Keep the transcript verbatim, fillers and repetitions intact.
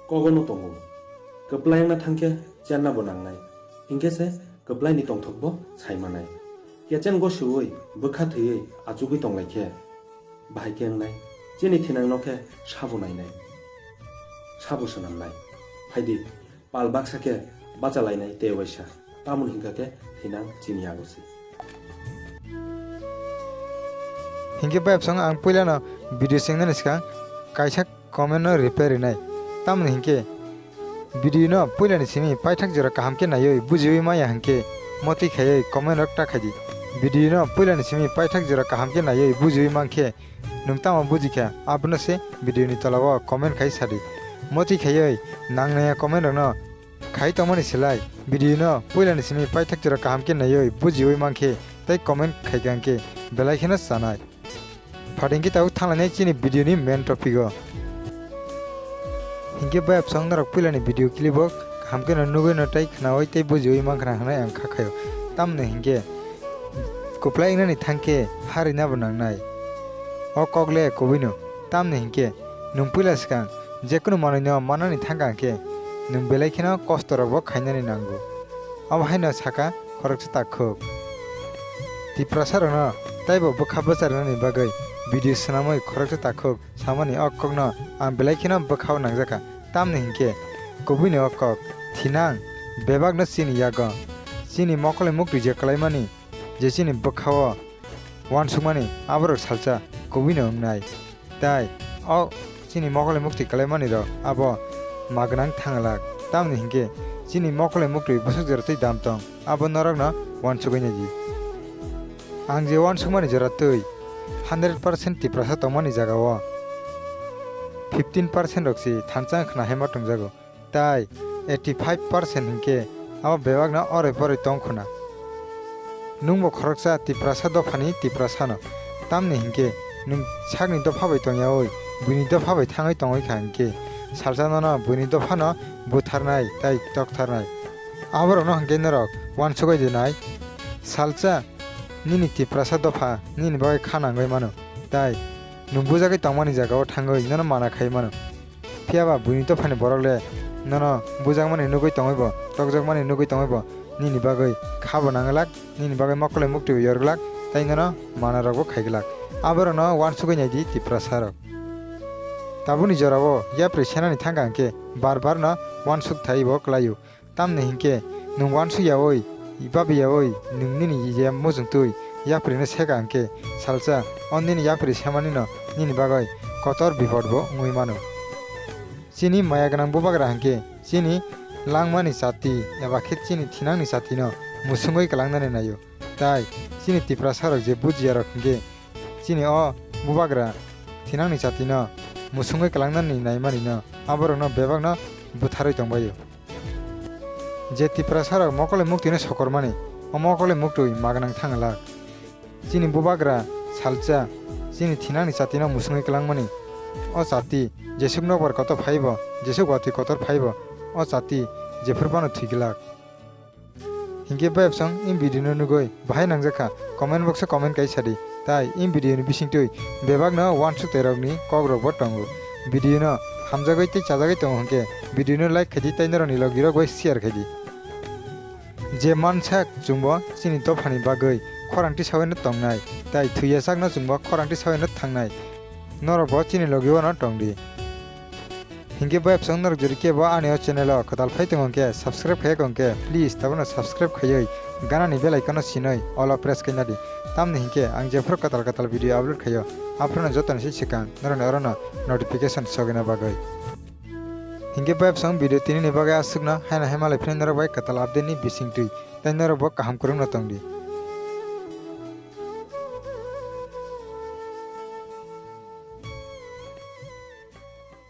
Kogono tongo. Kwplai wngna thangkhe chenna bo nangnai. Hinkhe se kwplai ni tongthok bo sai manai. Kechen gosiui bwkha thwiwi achugwi tonglaikhe bahai khe wngnai. Chini thinang no khe sabo nainai. Sabo swnamnai. Phaidi, pal baksa khe bacha lainai tei waisa. Tamoni hinkha khe thinang chini yago se. Hinkhe bayapsong ang puilano video chengnani swkang kaisa comment no reply rinai. Tamoni hinkhe video no puilani simi paithak jora kaham khe naiwi bujiwi maya hinkhe motwi khaiwi comment rok ta khaidi. Video no puilani simi paithak jora kaham khe naiwi bujiwi mankhe nwng tamo bujikha abono se video ni tola o comment khai sadi. Motwi khaiwi nangnaya comment rok no khai tongmani slai video no puilani simi paithak jora kaham khe naiwi bujiwi mankhe tei comment khaikha hinkhe belai kheno chanai. Phaidi hinkhe tabuk thanglainai chini video ni main topic o. Hinkhe bayapsong norok puilani video clip o kaham kheno nugwi no tei khnaui tei bujiui mankha hwnwi ang kha khaio. Tamni hinkhe kwplai wngnani thangkhe harina bo nangnai. O kok le kubui no. Tamni hinkhe nwng puila swkang jekunu manwi no mannani thangkha hinkhe nwng belai kheno kosto rok bo khainani nango. Abo haino saka khoroksa takhuk. Tiprasa rokno taibo bwkha bwcharnani bagwi video swnamwi khoroksa takhuk samani o kokno ang belai kheno bwkhao nangjakha. Tamni hinkhe kubui ni o kok thinang bebakno chini yago chini mokol ni muktwi je kwlaimani je chini bwkhao uansukmani aborok salsa kubui no wngnai. Tai o chini mokol ni muktwi kwlaimani rok abo ma gwnang thang glak. Tamni hinkhe chini mokol ni muktwi bwswk jora twi dam tong abo norokno uansugwi naidi. Ang je uansukmani jora twi hundred percent Tiprasa tongmani jagao fifteen percent rok se thansa khna hai ma tongjago. Tai eighty five percent hinkhe abo bebakno oroi poroi tong khuna. Nwngbo khoroksa Tiprasa dophani Tiprasano. Tamni hinkhe nwng sakni dopha bai tongyaui buini dopha bai thangwi tongwi kha hinkhe salsa nono buini dophano butharnai tai toktharnai. Aborokno hinkhe norok uansugwi dinai salsa nini Tiprasa dopha nini bagwi kha nangwi mano tai nwng bujagwi tongmani jagao thangwi nono mana khai mano. Phiya ba buini dophani borok le nono bujakmani nugwi tongwi bo, tokjakmani nugwi tongwi bo nini bagwi kha bo nang glak, nini bagwi mokol bai muktwi bo yor glak, tei nono mana rok bo khai glak. Aborokno uansugwi nai di Tiprasa rok. Tabukni jorao yapri senani thangkha hinkhe bar bar no uansuk thai bo kwlaio. Tamni hinkhe nwng uansuk yaui, babi yaui, nwng nini je mujung twi yapri no seka hinkhe salsa o nini yapri semani no nini bagwi kotor bipod bo wngwi mano. Chini maya gwnang bubagra hinkhe chini langmani chati eba khe chini thinangni chatino musungwi kwlangnani naio. Tai chini Tiprasa rok je bujiya rok hinkhe chini o bubagra thinangni chatino musungwi kwlangnani naimanino aborokno bebakno butharwi tongbaio. Je Tiprasa rok mokol bai muktwino sokormani, o mokol bai muktwi ma gwnang thang glak. Chini bubagra salsa, chini thinangni chatino musungwi kwlangmani. O chati jesuk nokbar kotor phaibo, jesuk watwi kotor phaibo, o chati jephuru phano thwi glak. Hinkhe bayapsong in video no nugwi bahai nangjakha, comment box o comment kai sadi. Tai in video ni bisingtwi bebakno uansuk tei rokni kok rok bo tongo. Video no hamjagwi tei chajagwi tongo hinkhe video no like khaidi tei norokni logi rok bai share khaidi. Je mansak chwngbo chini dophani bagwi khorang tisawino tongnai, tai thwiyasakno chwngbo khorang tisawino thangnai. Norokbo chini logi-o no tongdi. Hinkhe bayapsong norok jodi kebo ani o channel o kwtal phai tongo hinkhe, subscribe khaiya hinkhe, please tabukno subscribe khaiwi ganani bell icon no sinwi all o press khaina di. Tamni hinkhe ang jephuru kwtal kwtal video upload khaio, aphuru no jotoni se swkang norokni orono notification sogwina bagwi. Hinkhe bayapsong video tinini bagwi aswkno, haino hai malai phini norok bai kwtal update ni bisingtwi, tei norok bo kaham kwrwngno tongdi.